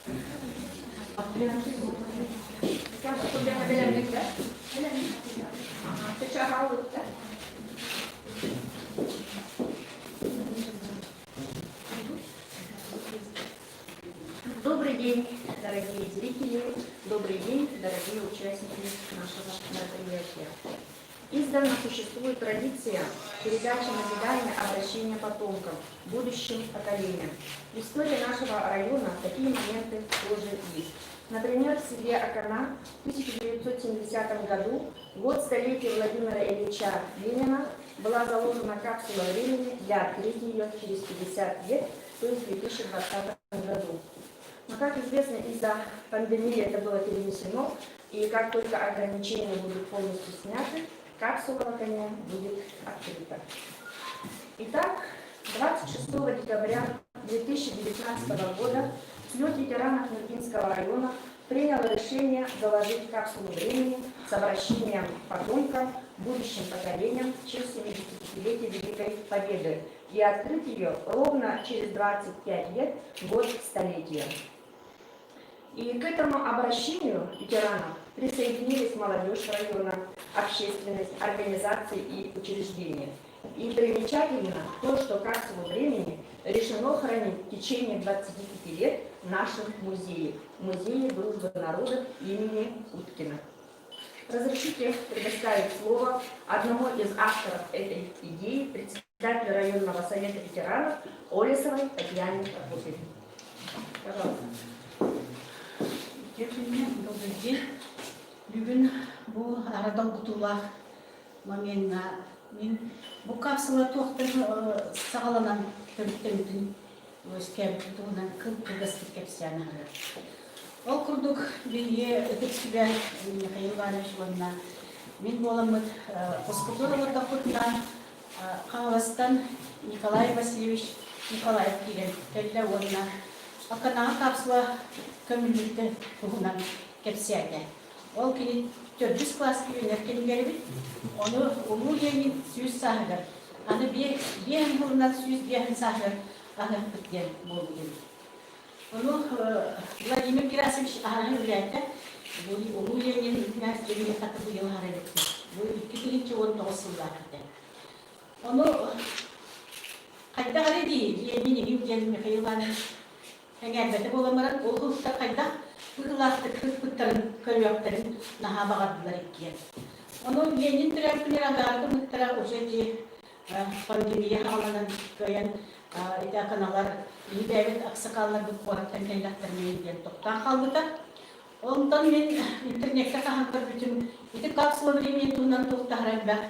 Добрый день, дорогие зрители, добрый день, дорогие участники нашего мероприятия. Издавна существует традиция передачи назидания обращения потомкам, будущим поколениям. В истории нашего района такие моменты тоже есть. Например, в селе Акана в 1970 году, год столетия Владимира Ильича Ленина, была заложена капсула времени для открытия ее через 50 лет, то есть в 2020 году. Но, как известно, из-за пандемии это было перенесено, и как только ограничения будут полностью сняты, капсула коня будет открыта. Итак, 26 декабря 2019 года слет ветеранов Нюрбинского района принял решение заложить капсулу времени с обращением потомкам, будущим поколениям в честь 75-летия Великой Победы и открыть ее ровно через 25 лет, год столетия. И к этому обращению ветеранов присоединились молодежь района, общественность, организации и учреждения. И примечательно то, что капсулу времени решено хранить в течение 25 лет в нашем музее, Музее дружбы народов имени Уткина. Разрешите предоставить слово одному из авторов этой идеи, председателю районного совета ветеранов Олесовой Татьяне Прокопьевне. Пожалуйста. Добрый день. Бүгүн бу ара долгутуулаах моментҥа мин бу капсула туохтан саҕаланан төрүттэммитин үөскээбитин туһунан кып-кылгастык кэпсээн аһарар. Ол курдук биһиги ытык сүбэ Михаил Иванович уонна мин буоламмыт хоспутугар олордохпутуна Хаҥаластан Николай Васильевич Николаев киирэн кэллэ уонна Аканаҕа капсула көмүллүүтэ туһунан кэпсээтэ. Ол кини төрдүс кылааска үөрэнэр кэмигэр эбит. Ону Улуу Ленин 100 сааһыгар, аны биэһин сылынан 105 сааһыгар аһыахпыт диэн буолбут эбит. Ону Владимир Герасимович аһаҕаһын үлээтэ. Бу Улуу Ленин князь хата быйыл аһара эбиттэр. Бу 2019 сыллаах этэ. Ону хайдах эрэ дии, Ленин игин диэн Михаил Иванович Эҥээрбэтэ буолан баран, ол кылыстар хайдах быһыылаахтык кыыспыттарын көрүөхтэрин наһаа баҕардылар иккиэн. Ону Ленин төрөөппүнэр агаары гыммыттара уже ити пандемия хааланан кыайан ити аканалар биһи бэйэбит аксакалларбыт куораттан кэллэхтэринэ диэн тохтоон хаалбыта. Онтон мин интернеккэ хаһан көрбүтүм, ити капсула времени туһунан туох да аһара элбэх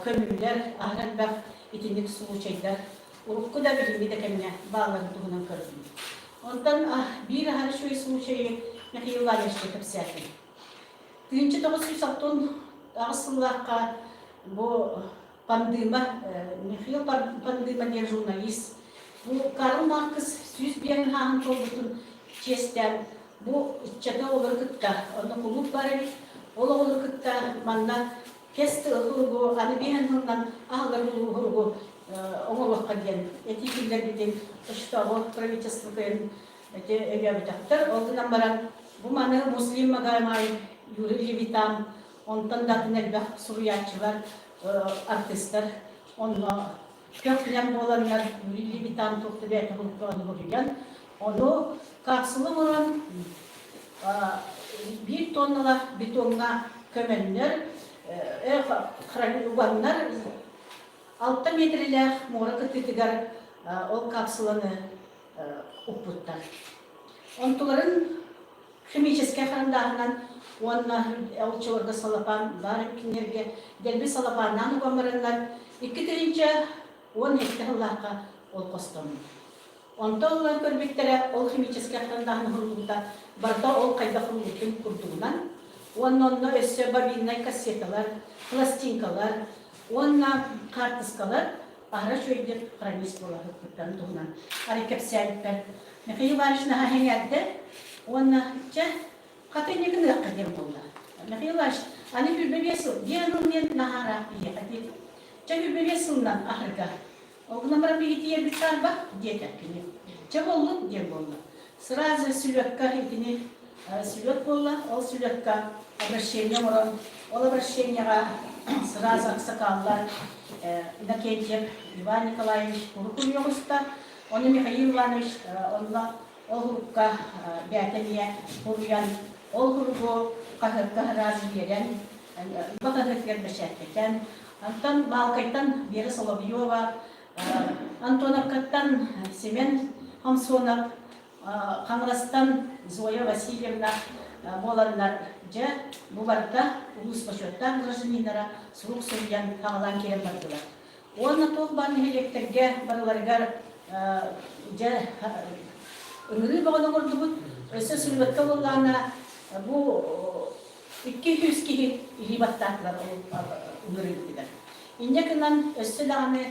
көмүүлэр, аһара элбэх итинник случайдар урукку да билиҥҥи да кэмҥэ баалларын туһунан көрдүм. Онтон биир аһара үчүгэй случайы Михаил Ивановичка кэпсээтим. 1968 сыллаахха бу Пандыма, Михаил Пандыма диэн журналист бу Карл Маркс 105 хааһын туолбутун чиэстээн бу ыччаты оҕолору кытта, онно кулууп бар эбит, ол оҕолору кытта манна кэс тылы аны биһэн сылынан аһылар улууһуругу оҥоруохха диэн этии киллэрбитин оччотооҕу правительство кыайан эти өйөөбөтөхтөр. Ол гынан баран бу маны Муслим Магомаев, Юрий Левитан, онтон да атын элбэх суруйааччылар, артыыстар онно көх-нэм буоланнар Юрий Левитан туох да бэйэтэ уһуйан, ону капсула оҥорон биир тонналаах бетоҥҥа көмөннөр, уганнар 6 миэтэрэлээх муора кытыытыгар ол капсуланы укпуттар. Онтуларын химическэй харандааһынан уонна оччолорго салапаан баар кинилэргэ дэлби салапааннаан уган бараннар 2017 сыллаахха ол хостоммут. Онтон ылан көрбүттэрэ, ол химическэй харандааһын уһуллубута барыта ол хайдах уһуллубутун курдугунан уонна онно өссө бобиннай кассеталар, пластинкалар уонна хаартыскалар аһара үчүгэйдик хронист буола сыппыттарын туһунан арый кэпсээбиппэр Михаил Иванович наһаа сэҥээрдэ уонна чэ хата инньэ гыныахха диэн буолла. Михаил Иванович аны 25 сыл диэн ыл диэн наһаа ыраах биһиэхэ диэтим. Чэ 25 сылынан аһарга Ол гынан баран биһи тиийэрбит саарбах диэтэ кини. Чэ буоллун диэн буолла. Сразу сүлүөккэ итини сүлүөт буолла, ол сүлүөккэ обращение оҥорон, ол обращениеҕа сразу аксакаллар Иннокентьев Иван Николаевич куруук оҕуста, ону Михаил Иванович онно ол урукка бэйэтэ эмиэ суруйан, ол куругу хаһыакка сразу биэрэн, Лба хаһыатыгар бэчээттэтэн, онтон Баалкайтан Вера Соловьева, Антоновкаттан Семен Хамсонов, Хаҥаластан Зоя Васильевна буоланнар, дьэ, бу барыта улуус бочуоттаах гражданиннара сурук суруйан хаҕалаан киирэн бардылар. Уонна туох баар нэһилиэктэргэ барыларыгар дьэ ыҥырыы бөҕөнү оҥордубут. Өссө сүлүөккэ буоллаҕына бу 200 киһи илии баттаатылар ол ыҥырыыбытыгар. Инньэ гынан өссө даҕаны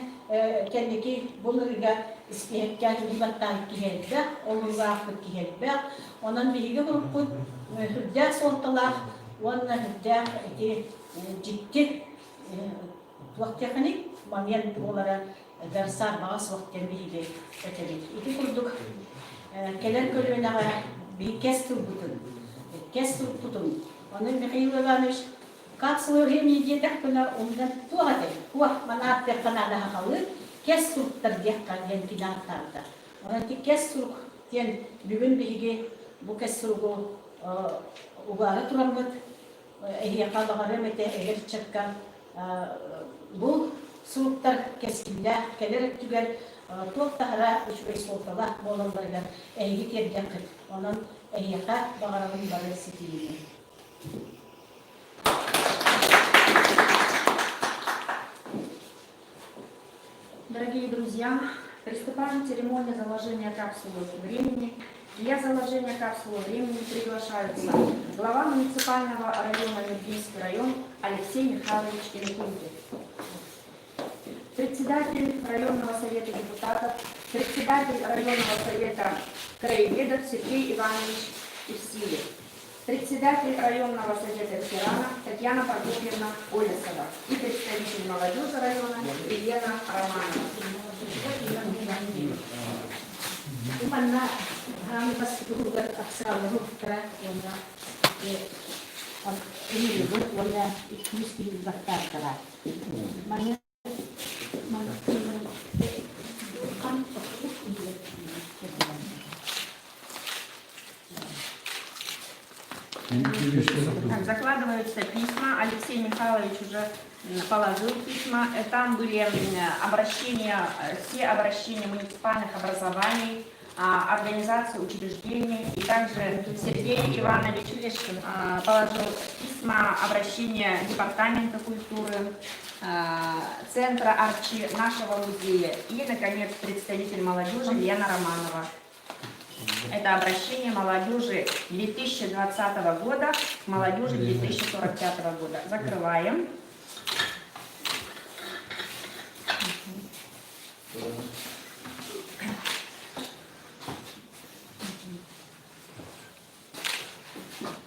кэнники бу ыҥырыыга испииһэккэ илии баттаабыт киһи элбэх, ол ыҥырыылаахпыт киһи элбэх. Онон биһиги группут сүрдээх суолталаах уонна сүрдээх ити дьикти туох диэххиний момент буолара дар саарбаҕа суох диэн биһиги этэбит. Ити курдук кэлэр көлүөнэҕэ биһи кэс тылбытын, кэс тылбытын, ону Михаил Иванович как свое время диэтэхпинэ умнан туох этэй? Туох манаат диэххэ наада сахалыы кэс суруктар диэххэ диэн кини ааттаабыта. Онон ити кэс сурук диэн бүгүн биһиги бу кэс суругу угаары тураммыт эһиэхэ баҕарыам этэ эдэр ыччакка бу суруктар кэскиллээх кэлэр өттүгэр туох таһара үчүгэй суолталаах буолалларыгар эһиги тиэрдиэххит. Онон эһиэхэ баҕарабын бары ситиһиини. Дорогие друзья, приступаем к церемонии заложения капсулы времени. Для заложения капсулы времени приглашаются глава муниципального района Нюрбинский район Алексей Михайлович Иннокентьев, председатель районного совета депутатов, председатель районного совета краеведов Сергей Иванович Евсеев, председатель районного совета ветеранов Татьяна Прокопьевна Олесова и представитель молодежи района Елена Романова. Манна хаамы бастыгыгар аксааллары уктара уонна ыҥырыыбыт уонна иккис киһи баттааттара. Манна Закладываются письма. Алексей Михайлович уже положил письма. Там были обращения, все обращения муниципальных образований, организаций, учреждений. И также Сергей Иванович положил письма обращения Департамента культуры, Центра Арчи нашего музея и, наконец, представитель молодежи Лена Романова. Это обращение молодежи 2020 года к молодежи 2045 года. Закрываем.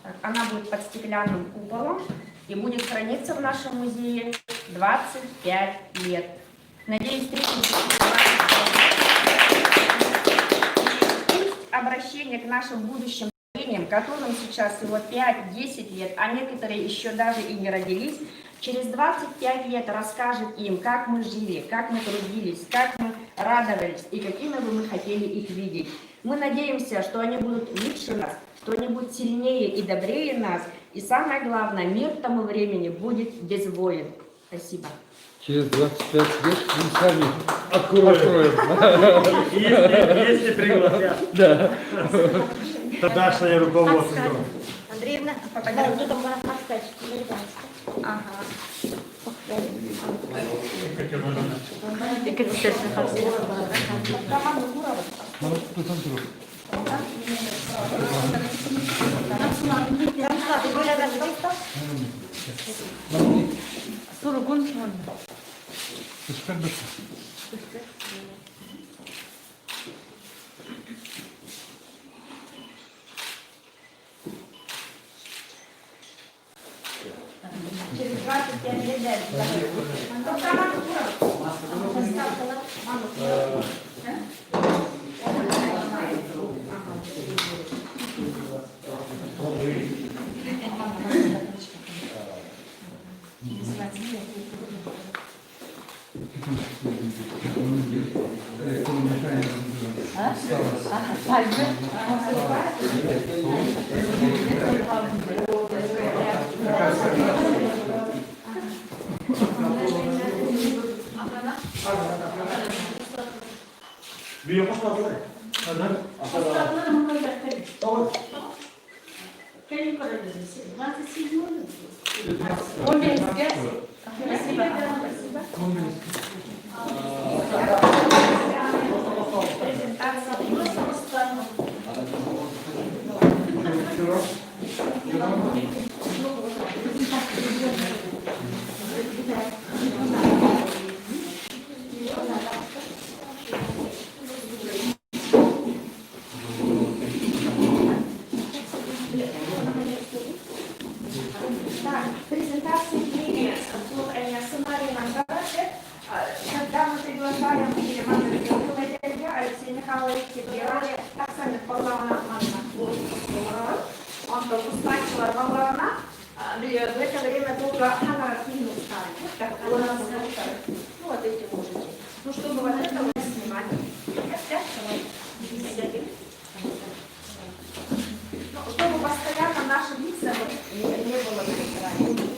Так, она будет под стеклянным куполом и будет храниться в нашем музее 25 лет. Надеюсь, встретимся Пусть обращение к нашим будущим поколениям, которым сейчас всего 5-10 лет, а некоторые еще даже и не родились, через 25 лет расскажет им, как мы жили, как мы трудились, как мы радовались и какими бы мы хотели их видеть. Мы надеемся, что они будут лучше нас, что они будут сильнее и добрее нас. И самое главное, мир к тому времени будет без войн. Спасибо. Через 25 лет мы сами откроем. Если пригласят. Да. Тогдашнее руководство. Андреевна, Ага. Суругун Через 25 лет, да. Так, презентация книги Когда мы приглашаем Алексей Михайлович Он в это время долго Ну, вот эти можете. Ну, чтобы вот это вот снимать. Ну, чтобы постоянно наши лица вот не было на экране.